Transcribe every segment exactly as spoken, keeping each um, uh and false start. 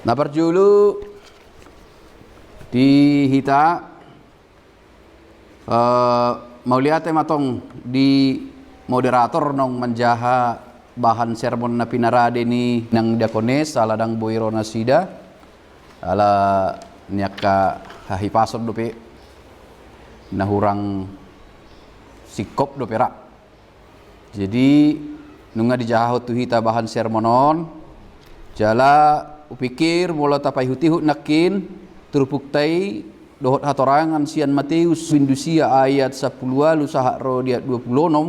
Na parjolo di hita, eh, mauliate ma tong di moderator naung manjaha bahan sermon na pinarade ni nang diakones, ala ndang boi ro nasida, ala ni angka hahipason dope na hurang singkop dope ra. Jadi, nunga dijahahon tu hita bahan sermon on, jala hupikir molo tapaihut-ihut nangkin turpukta i dohot hatorangan sian Mateus bindu sia ayat sampulu ualu sahat ro di ayat dua pulu onom,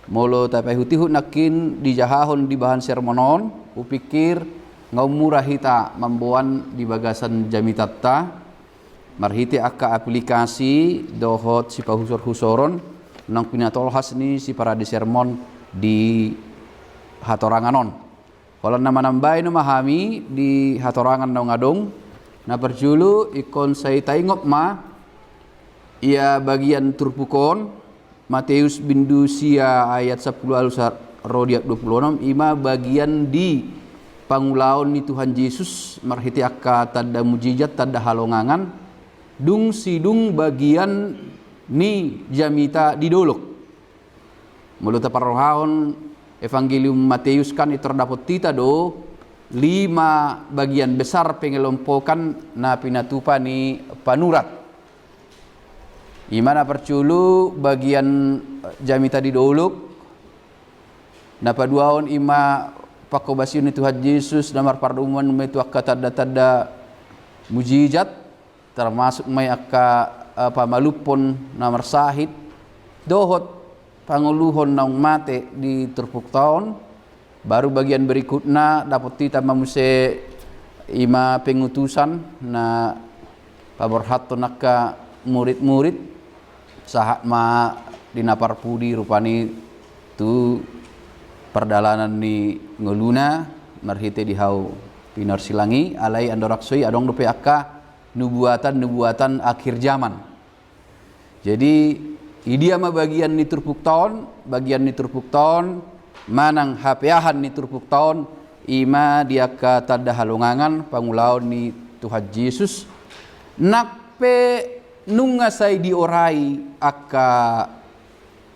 molo tapaihut-ihut nangkin dijahahon di bahan sermon on, hupikir nga umura hita mamboan di bagasan jamitanta, marhite angka aplikasi dohot sipahusor-husoron naung pinatolhas ni siparade sermon di hatorangan on. Holan na manambai nama hami di hatorangan naung adong, na parjolo ingkon sai taingot ma ia bagian turpuk on, Mateus bindu sia ayat sampulu ualu sa-, ro di ayat dua pulu onom, ima bagian di pangulaon ni Tuhan Jesus marhite angka tanda mujizat, tanda halongangan, dung sidung bagian ni jamita di dolok. Molo taparrohahon Evangelium Mateus kan i tordapot hita do lima bagian besar pengelompokan na pinatupa ni panurat. Ima na parjolo bagian, eh, jamita di dolok. Na paduahon ima panghobasion ni Tuhan Jesus na marpardomuan ma i tu angka tanda-tanda mujizat, termasuk ma i angka, eh, pamalumhon na marsahit, dohot pangoluhon naung mate di turpukta on. Baru bagian berikutna dapot hita ma muse ima pengutusan na paborhathon angka murid-murid, sahat ma di na parpudi rupani tu pardalanan ni ngoluna marhite di hau pinarsilang i, alai andorang so i adong dope angka nubuatan-nubuatan akhir zaman. Jadi, idia ma bagian ni turpukta on? Bagian ni turpukta on manang hapeahan ni turpukta on, ima di angka tanda halongangan pangulaon ni Tuhan Jesus, nang pe nunga sai diorai angka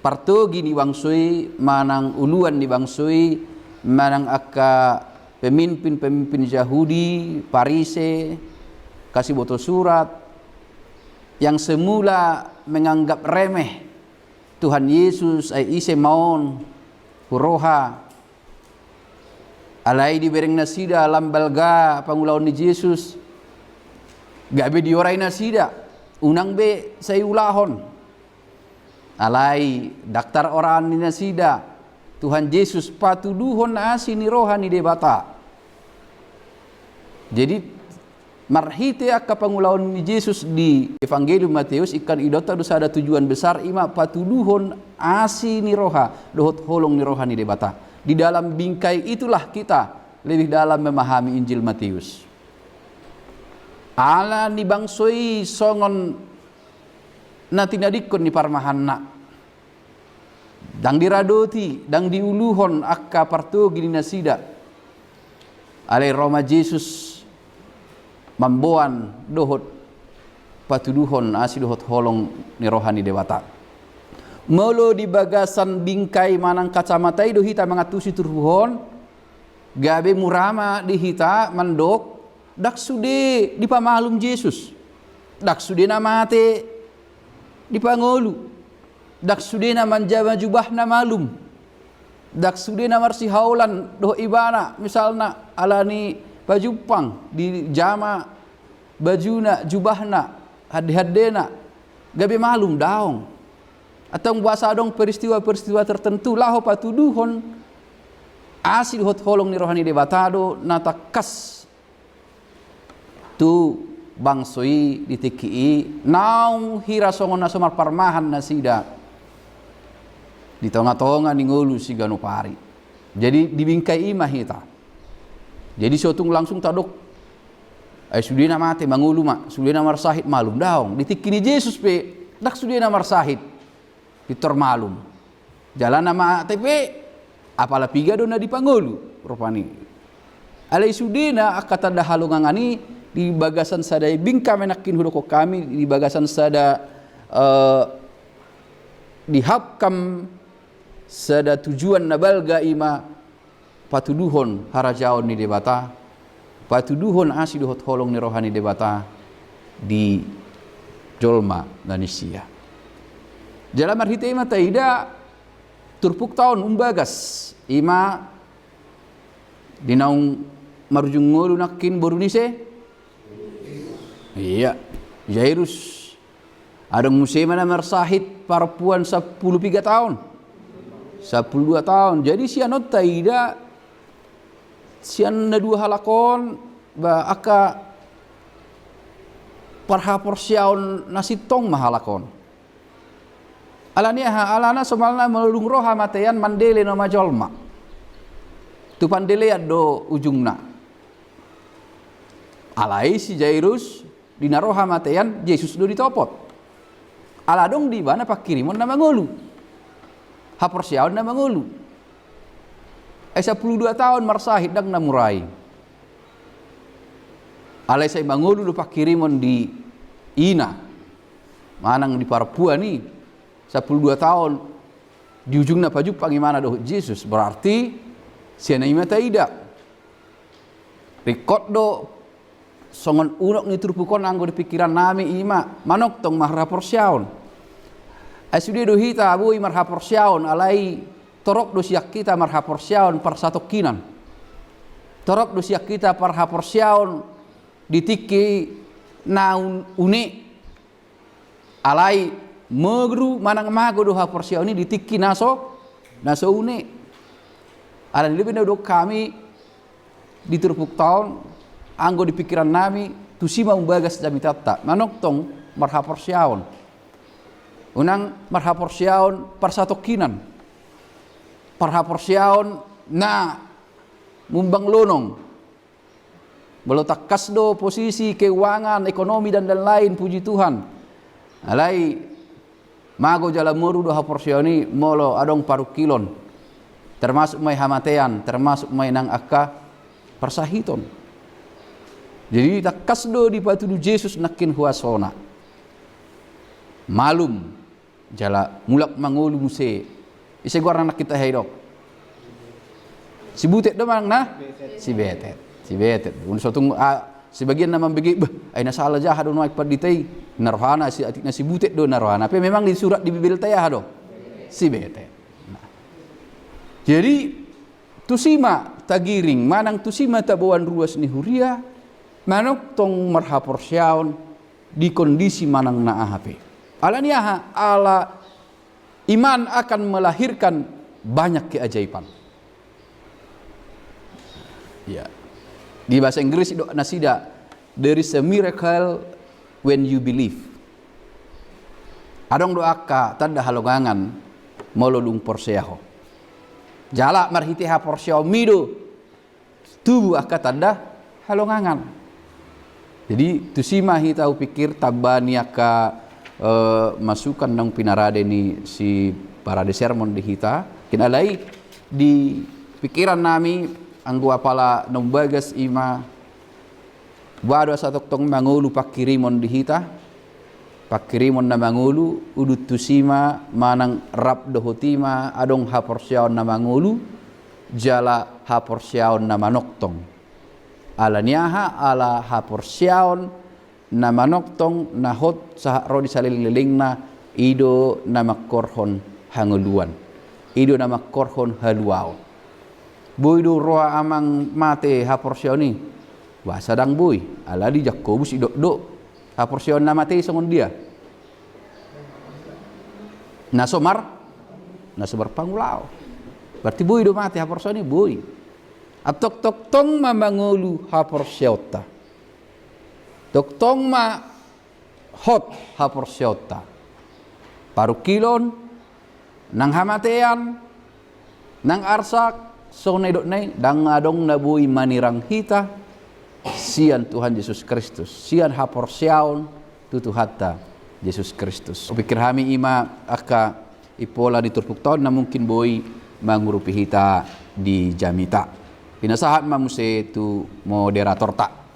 partogi ni bangso i, manang uluan ni bangso i, manang angka pemimpin-pemimpin Jahudi, Parise, hasiboto surat, yang semula menganggap remeh Tuhan Yesus, ai ise ma on huroha, alai dibereng nasida lam balga pangulaon ni Jesus, gabe diorai nasida, unang be sai ulahon. Alai ndang taroraan ni nasida Tuhan Jesus patuduhon asi ni roha ni Debata. Jadi, marhite angka pangulaon ni Jesus di Evangelium Mateus, ingkon idaonta do sada tujuan besar, ima patuduhon asi ni roha dohot holong ni roha ni Debata. Di dalam bingkai itulah kita lebih dalam memahami Injil Mateus. Ala ni bangso i songon na tinadingkon ni parmahanna. Ndang diradoti, ndang diuluhon angka partogi ni nasida. Alai ro ma Jesus mamboan dohot patuduhon asi dohot holong ni roha ni Debata. Molo di bagasan bingkai manang kacamata i do hita mangantusi turpuk on, gabe mura ma di hita mandok, ndang sude dipamalum Jesus. Ndang sude na mate dipangolu. Ndang sude na manjama jubahna malum. Ndang sude na marsihaolan dohot ibana, misalna, ala ni pajumpang, dijama bajuna, jubahna, hande-handena, gabe malum, daong. Antong boasa adong peristiwa-peristiwa tertentu laho patuduhon asi dohot holong ni roha ni Debata do na tangkas tu bangso i di tingki i, naung hira songon na so marparmahan nasida di tonga-tonga ni ngolu siganup ari. Jadi di bingkai i ma hita. Jadi so tung langsung tadok, ai sude na mate mangolu ma, sude na marsahit malum, daong. Di tingki ni Jesus pe ndang sude na marsahit pintor malum. Jala na mate pe apala piga do na dipangolu rupani. Alai sudena angka tanda halongangan i di bagasan sada i, bingkam nangkin hudokkon hami, di bagasan sada, eh, dihapkam sada tujuan na balga, i ma patuduhon harajaon ni Debata, patuduhon asi dohot holong ni roha ni Debata di jolma manisia. Jala marhite i ma taida turpukta on umbagas, i ma di naung marujung ngolu nangkin boru ni ise? Ia, Jairus. Adong muse ma na marsahit parompuan sampulu piga taon. Sampulu dua taon. Jadi sian on taida, sian na dua halak on, ba angka parhaporseaon na sintong ma halak on. Alani aha? Alana somalna molo dung ro hamatean mandele nama jolma. Tu pandelean do ujungna. Alai si Jairus, di na ro hamatean, Jesus do ditopot. Ala adong di ibana pangkirimon na mangolu. Haporseaon na mangolu. Ai sampulu dua taon marsahit, ndang na mura i. Alai sai mangolu do pangkirimon di ina manang di parompuan i, sampulu dua taon, di ujungna pajumpang ibana dohot Jesus, berarti sian i ma taida. Ringkot do songon unok ni turpuk on anggo di pingkiran nami, i ma manongtong marhaporseaon. Ai sude do hita boi marhaporseaon, alai torop do sian hita marhaporseaon parsatongkinan. Torop do sian hita parhaporseaon di tingki na un-, une. Alai moru manang mago do haporseaon i di tingki na so, na so une. Alani i do umbahen na hudok hami di turpukta on, anggo di pingkiran nami, tusi ma umbagas jamitanta manongtong marhaporseaon. Unang marhaporseaon parsatongkinan, parhaporseaon na mumbang lonong. Molo tangkas do posisi keuangan, ekonomi, dan lain-lain, puji Tuhan. Alai mago jala moru do haporseaon i molo adong parungkilon. Termasuk ma i hamatean, termasuk ma i nang angka parsahiton. Jadi tangkas do dipatudu Jesus nangkin huasona. Malum. Jala mulak mangolu muse. Ise goarna nangkin tahe i, dok? Si Butet do manang na? Si Betet. Si Betet. Unang sotung, ah, sebagian na mambege, "Bah, ai na sala jaha do nuaeng pandita i." Na rohana si, atik na si Butet do na rohana. Pe memang di surat di Bibelta aha do? Si Betet. Nah. Jadi tusi ma tagiring manang tusi ma taboan ruas ni huria manongtong marhaporseaon di kondisi manang na aha pe. Alani aha? Ala iman akan melahirkan banyak keajaiban. Ya. Di bahasa Inggris do nasida, "There is a miracle when you believe." Adong do angka tanda halongangan molo dung porsea ho. Jala marhite haporseaonmi do tubu angka tanda halongangan. Jadi tusi ma hita hupikir tamba ni angka, eh, masukan naung pinarade ni si parade sermon di hita. Kena alai di pikiran nami anggo apala na umbagas i ma, boha do asa tongtong mangolu pangkirimon di hita. Pangkirimon na mangolu, udut tusi ma manang rap dohot i ma adong haporseaon na mangolu jala haporseaon na manongtong. Alani aha? Ala haporseaon na manongtong na hot sahat ro di salelenglelengna, i do na mangkorhon hangoluan, i do na mangkorhon haluaon. Boi do roha amang mate haporseaon i? Boasa ndang boi? Ala di Jakobus didok do haporseaon na mate i songon dia? Na so mar-, na so marpangulaon. Berarti boi do mate haporseaon i? Boi. Antong tongtong ma mangolu haporseaonta. Tongtong ma hot haporseaonta. Parungkilon, nang hamatean, nang arsak, songon na nidokna i, ndang adong na boi manirang hita sian Tuhan Jesus Kristus, sian haporseaon tu Tuhanta Jesus Kristus. Hupikir hami i ma angka impola ni turpukta on na mungkin boi mangurupi hita di jamita. Pinasahat ma muse tu moderatorta.